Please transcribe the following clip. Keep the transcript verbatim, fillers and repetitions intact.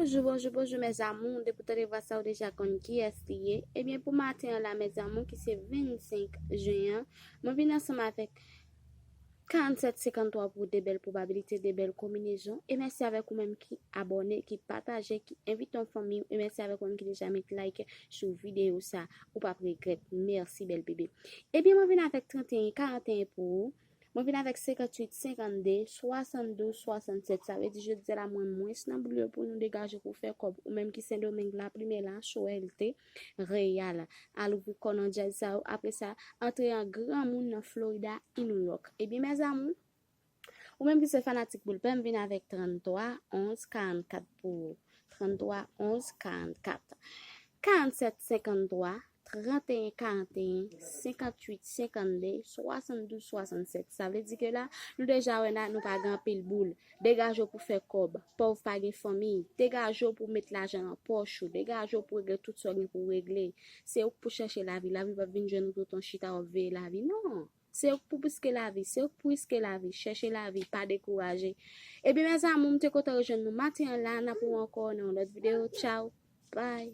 Bonjou, bonjou, bonjou, mes amours. Depi w tande vwa sa, ou deja konn kiyès li ye. Ebyen, pou maten an la, mes amours, ki se vennsenk jen an, mwen vin ansanm avèk karanntsèt senkanntwa pou de bèl pwobabilite, de bèl konbinezon. E mèsi avèk ou menm ki abòne, ki pataje, ki envite yon fanmi w. E mèsi avèk ou menm ki deja met like sou videyo sa. Ou p ap regrèt. Mèsi, bèl bebe. Ebyen, mwen vin avèk tranteyen karanteyen pou ou. Mwen vin avèk senkantuit senkannde, swasanndouz swasannsèt. Sa vle di jodi a la, mwen mwens nan boul yo pou nou. Degaje pou fè kòb. Ou menm ki Sendomeng, Laplimen, Lachwèlte, Reyal. Al ouvri kò nan djaz sa yo. Apre sa, antre an granmoun nan Florida e New York. Ebyen, mes amours, ou menm ki se fanatik boul pè, m vin avèk trannntwa onz karannkat pou ou. Trannntwa onz karannkat. Karannsèt senkanntwa, tranteyen karanteyen, senkantuit senkannde, swasanndouz swasannsèt. Sa vle di ke la, nou deja wè la, nou pa gen anpil boul. Degaje w pou fè kòb. Pòv pa gen fanmi. Degaje w pou met lajan nan pòch ou. Degaje w pou regle tout sa w gen pou w regle. Se ou k pou chèche lavi. Lavi p ap vin jwenn ou toutan chita w ap veye lavi. Non. Se ou k pou briske lavi. Se ou k pou riske lavi. Chèche lavi. Pa dekouraje. Ebyen, mes amours, m te kontan rejwenn nou maten an la. N ap wè ankò nan yon lòt videyo. Tchaw. Bye.